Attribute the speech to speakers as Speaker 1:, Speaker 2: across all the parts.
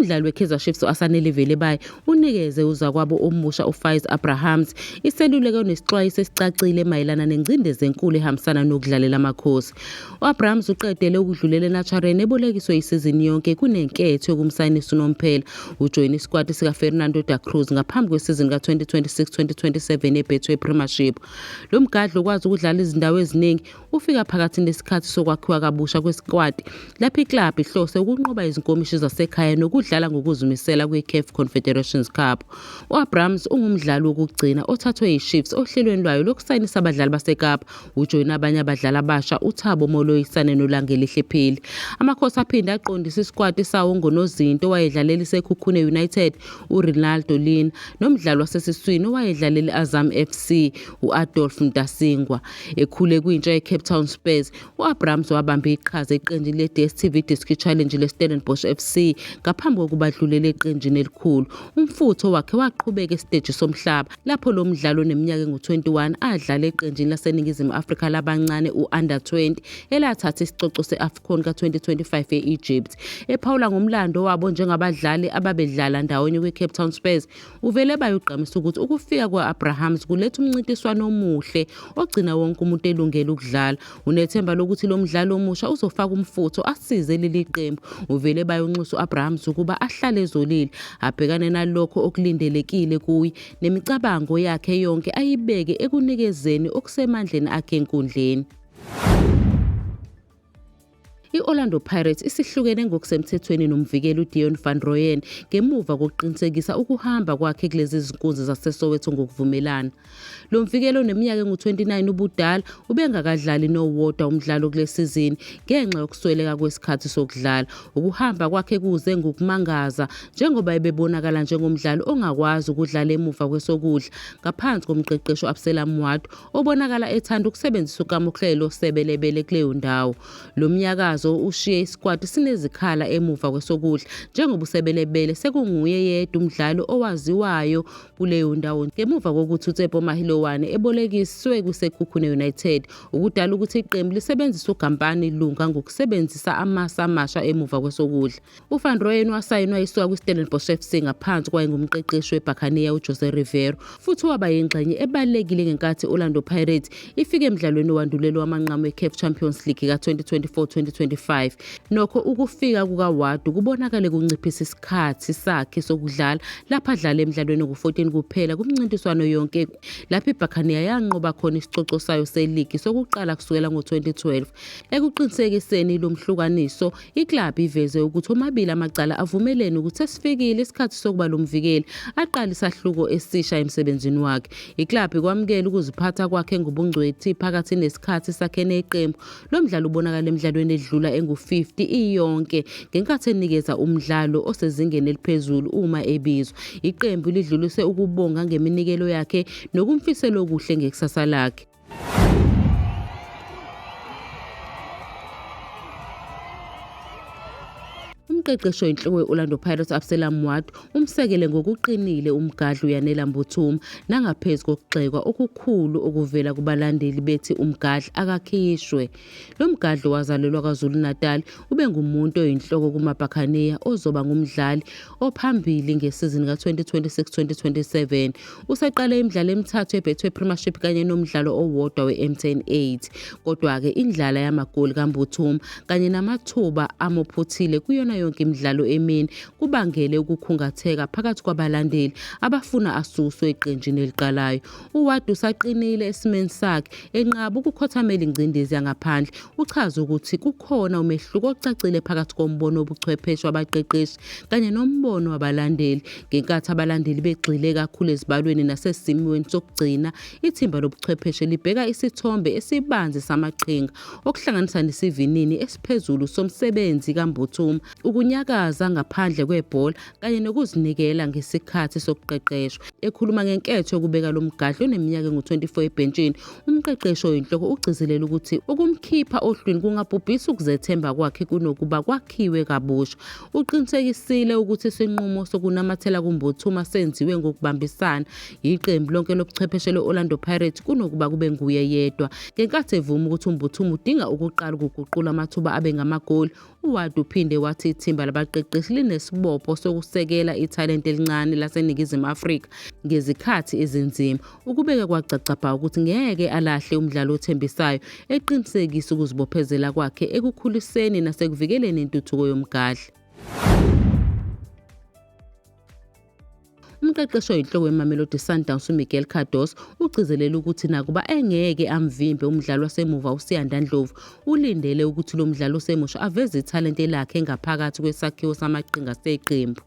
Speaker 1: Umdlali weKaizer Chiefs u-Asanele Velebayi unikeze uzakwabo omusha uFaiz Abrahams iseluleko nesixwayiso esicacile mayelana nengcindezi enkulu ehambisana nokudlalela Amakhosi. U-Abrahams uqedele ukudlulela eNaturena ebolekiswe isizini yonke kunenketho yokumsayinisa unomphela. Ujoyine isikwati sikaFernando da Cruz ngaphambi kwesizini ka-2026-2027 yeBetway Premiership. Lo mgadli okwazi ukudlala izindawo eziningi ufika phakathi nesikhathi sokwakhiwa kabusha kwesikwati lapho iklabhu ihlose ukunqoba izinkomishi zasekhaya nokudlala ngokuzimisela kwi-CAF Confederations Cup. U-Abrams ungumdlali wokugcina othathwe yiChiefs ohlelweni lwayo lokusayinisa abadlali baseKapa. Ujoyina abanye abadlali abasha uThabo Moloisane noLangelihle Phili. Amakhosi aphinde aqondisa isikwati sawo ngonozinti owayedlalela iSekhukhune United uRinaldo Lin nomdlali wasesiswini owayedlalela i-Azam FC u-Adolf Mtasingwa. Ekhule kwintsha yeCape Town Spurs, u-Abrams wabamba iqhaza eqenjini le-DStv Diski Challenge le-Stellenbosch FC ngaphambi kokuba adlulele eqenjini elikhulu. Umfutho wakhe waqhubeka esiteji somhlaba lapho lo mdlali oneminyaka engu-21 adlala eqenjini laseNingizimu Afrika labancane u-Under 20 elathatha isicoco se-AFCON ka-2025 e-Egypt. Ephawula ngomlando wabo njengabadlali ababedlala ndawonye kwi-Cape Town Spurs, Uvele bayogqamisa ukuthi ukufika kwa-Abrahams kuletha umncintiswano omuhle ogcina wonke umuntu elungele ukudlala. Unethemba lokuthi lo mdlali omusha uzofaka umfutho asize leli qembu. Uvele bayonxusa u-Abrahams ukuba ahlale ezolile, abhekane nalokho okulindelekile kuye nemicabango yakhe yonke ayibeke ekunikezeni okusemandleni akhe enkundleni. I-Orlando Pirates isihlukene ngokusemthethweni nomvikeli uDeon van Rooyen ngemuva kokuqinisekisa ukuhamba kwakhe kulezi zinkunzi zaseSoweto ngokuvumelana. Lo mvikeli oneminyaka engu-29 ubudala ubengakadlali nowodwa umdlalo kule sizini ngenxa yokusweleka kwesikhathi sokudlala. Ukuhamba kwakhe kuze ngokumangaza njengoba ebebonakala njengomdlali ongakwazi ukudlala emuva kwesokudla ngaphansi komqeqeshi u-Abselam Wadu obonakala ethanda ukusebenzisa uKamohlelo Sebelebele kuleyo ndawo. Lo mnyakazo ushiye isikwati sinezikhala emuva kwesokudla njengoba uSebelebele sekunguye yedwa umdlali owaziwayo kuleyo ndawo ngemuva kokuthi uTsepo Mahilowane ebolekiswe kwiSekhukhune United ukudala ukuthi iqembu lisebenzise uGampani Lunga ngokusebenzisa amasa amasha emuva kwesokudla. UVan Rooyen wasayinwa isuka kwiStellenbosch FC ngaphansi kwayengumqeqeshi weBuccaneer uJose Riveiro futhi waba yingxenye ebalulekile ngenkathi i-Orlando Pirates ifike emdlalweni owandulela wamanqamu we-CAF Champions League ka-2024-2025. Nokho ukufika kukaWadu kubonakale kunciphisa isikhathi sakhe sokudlala lapho adlala emdlalweni ongu-14 kuphela kumncintiswano yonke lapho iBuccaneer yanqoba khona isicoco sayo seligi sokuqala kusukela ngo-2012. Ekuqinisekiseni lo mhlukaniso, Iklabhu iveze ukuthi omabili amacala avumelene ukuthi sesifikile isikhathi sokuba lo mvikeli aqale isahluko esisha emsebenzini wakhe. Iklabhu ikwamukele ukuziphatha kwakhe ngobungcwethi phakathi nesikhathi sakhe neqembu. Lo mdlalo ubonakala emidlalweni edlula engu-50 iyonke ngenkathi enikeza umdlalo osezingeni eliphezulu uma ebizwa. Iqembu lidlulise ukubonga ngeminikelo yakhe nokumfisela okuhle ngekusasa lakhe. Umqeqeshi oyinhloko we-Orlando Pirates Abselam Wadu umsekele ngokuqinile umgadli uYanela Mbuthuma nangaphezu kokugxekwa okukhulu okuvela kubalandeli bethi umgadli akakhishwe. Lo mgadli owazalelwa KwaZulu-Natal ubengumuntu oyinhloko kumaBhakhaniya ozoba ngumdlali ophambili ngesizini ka-2026-2027. Useqale imidlalo emithathu eBetway Premiership kanye nomdlalo owodwa we-MTN 8. Kodwa-ke indlala yamagoli kaMbuthuma kanye namathuba amuphuthile kuyona yonke imidlalo emine kubangele ukukhungatheka phakathi kwabalandeli abafuna asuswe eqenjini eliqalayo. UWadu usaqinile esimeni sakhe enqaba ukukhothamela ingcindezi yangaphandle. Uchaze ukuthi kukhona umehluko ocacile phakathi kombono wobuchwepheshe wabaqeqeshi kanye nombono wabalandeli. Ngenkathi abalandeli begxile kakhulu ezibalweni nasesimweni sokugcina, ithimba lobuchwepheshe libheka isithombe esibanzi samaqhinga, okuhlanganisa nesivinini esiphezulu somsebenzi kaMbuthuma, ukunyakaza ngaphandle kwebhola kanye nokuzinikela ngesikhathi sokuqeqeshwa. Ekhuluma ngenketho yokubeka lo mgadli oneminyaka engu-24 ebhentshini, umqeqeshi oyinhloko ugcizelela ukuthi ukumkhipha ohlwini kungabhubhisa ukuzethemba kwakhe kunokuba kwakhiwe kabusha. Uqinisekisile ukuthi isinqumo sokunamathela kuMbuthuma senziwe ngokubambisana yiqembu lonke lobuchwepheshe le-Orlando Pirates kunokuba kube nguye yedwa. Ngenkathi evuma ukuthi uMbuthuma udinga ukuqala ukuguqula amathuba abe ngamagoli, uWadi uphinde wathi ithimba ithimba labaqeqeshi linesibopho sokusekela ithalente elincane laseNingizimu Afrika ngezikhathi ezinzima. Ukubeke kwacaca bha ukuthi ngeke alahle umdlalo othembisayo, eqinisekisa ukuzibophezela kwakhe ekukhuliseni nasekuvikeleni intuthuko yomgadli. Umqeqeshi oyinhloko weMamelodi Sundowns uMiguel Cardoso ugcizelele ukuthi nakuba engeke amvimbe umdlali wasemuva uSiyanda Ndlovu, ulindele ukuthi lo mdlali osemusha aveze ithalente lakhe ngaphakathi kwesakhiwo samaqhinga seqembu.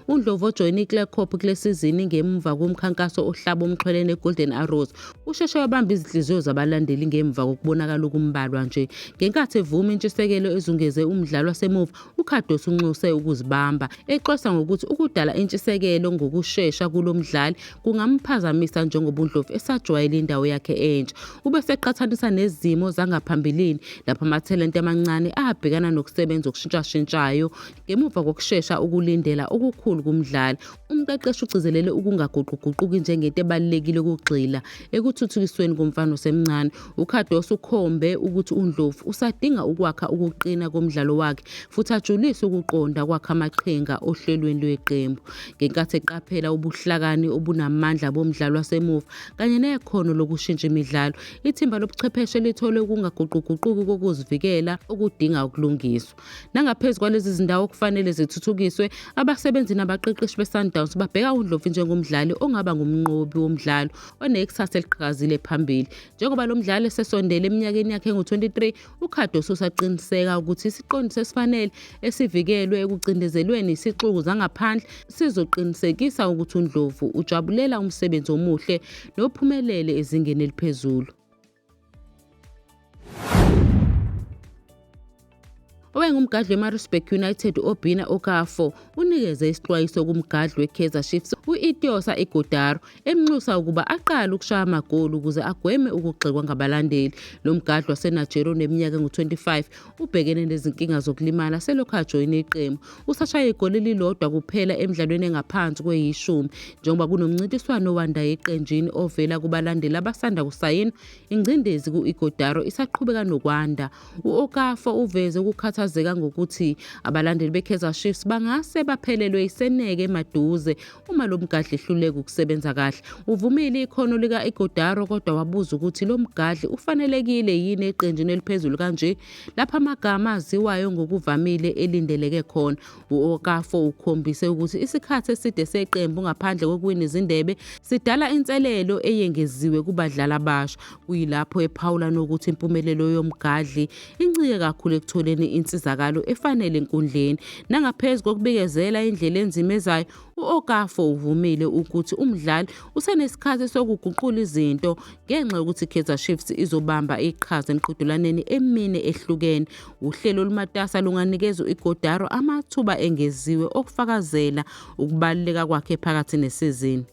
Speaker 1: UNdlovu ojoyine iClercop kule sizini ngemuva komkhankaso ohlaba umxhwele neGolden Arrows usheshe wabamba izinhliziyo zabalandeli ngemva kokubonakala okumbalwa nje. Ngenkathi evuma intshisekelo ezungeze umdlalo wasemuva, uCardoso unxuse ukuzibamba, exwayisa ngokuthi ukudala intshisekelo ngokushesha kulo mdlali kungamphazamisa njengoba uNdlovu esajwayele indawo yakhe entsha. Ube seqhathanisa nezimo zangaphambilini lapho amathalente amancane abhekana nokusebenza okushintshashintshayo Ngemuva kokushesha ukulindela okukhulu kumdlali, umqeqeshi ugcizelele ukungaguquguquki njengento ebalulekile ukugxila ekuthuthukisweni komfana osemncane. UCardoso ukhombe ukuthi uNdlovu usadinga ukwakha ukuqina komdlalo wakhe futhi ajulise ukuqonda kwakhe amaqhinga ohlelweni lweqembu. Ngenkathi eqaphela ubuhlakani obunamandla bomdlalo wasemuva kanye nekhono lokushintsha imidlalo, ithimba lobuchwepheshe lithole ukungaguquguquki kokuzivikela okudinga ukulungiswa. Nangaphezu kwalezi zindawo okufanele zithuthukiswe, abasebenzi nabaqeqeshi beSundowns babheka uNdlovu njengomdlali ongaba ngumnqobi womdlalo onekusasa eliqhakazile phambili. Njengoba lo mdlali esesondele eminyakeni yakhe engu-23, uCardoso usaqiniseka ukuthi isiqondiso esifanele esivikelwe ekucindezelweni isixuku zangaphandle sizoqinisekisa ukuthi uNdlovu ujabulela umsebenzi omuhle nophumelele ezingeni eliphezulu. Owayengumgadli weMaritzburg United u-Obinna Okafor unikeze isixwayiso kumgadli weKaizer Chiefs u-Etiosa Ighodaro emnxusa ukuba aqale ukushaya amagoli ukuze agweme ukugxekwa ngabalandeli. Lo mgadli waseNigeria oneminyaka engu-25 ubhekene nezinkinga zokulimala selokhu ajoyine iqembu. Usashaye igoli elilodwa kuphela emidlalweni engaphansi kweyishumi njengoba kunomncintiswano owandayo eqenjini ovela kubalandeli abasanda kusayina. Ingcindezi ku-Ighodaro isaqhubeka nokwanda. U-Okafor uveze ukukhathazeka ngokuthi abalandeli beKaizer Chiefs bangase baphelelwe iseneke maduze uma lo mgadli ehluleka ukusebenza kahle. Uvumile ikhono lika-Ighodaro kodwa wabuza ukuthi lo mgadli ufanelekile yini eqenjini eliphezulu kanje lapho amagama aziwayo ngokuvamile elindeleke khona. U-Okafor ukhombise ukuthi isikhathi eside seqembu ngaphandle kokuwina izindebe sidala inselelo eyengeziwe kubadlali abasha. Kuyilapho ephawula nokuthi impumelelo yomgadli incike kakhulu ekutholeni insizakalo efanele enkundleni. Nangaphezu kokubikezela indlela enzima ezayo, U-Okafor uvumile ukuthi umdlali usenesikhathi sokuguqula izinto ngenxa yokuthi iKaizer Chiefs izobamba iqhaza emiqhudelwaneni emine ehlukene. Uhlelo olumatasa lunganikeza u-Ighodaro amathuba engeziwe okufakazela ukubaluleka kwakhe phakathi nesizini.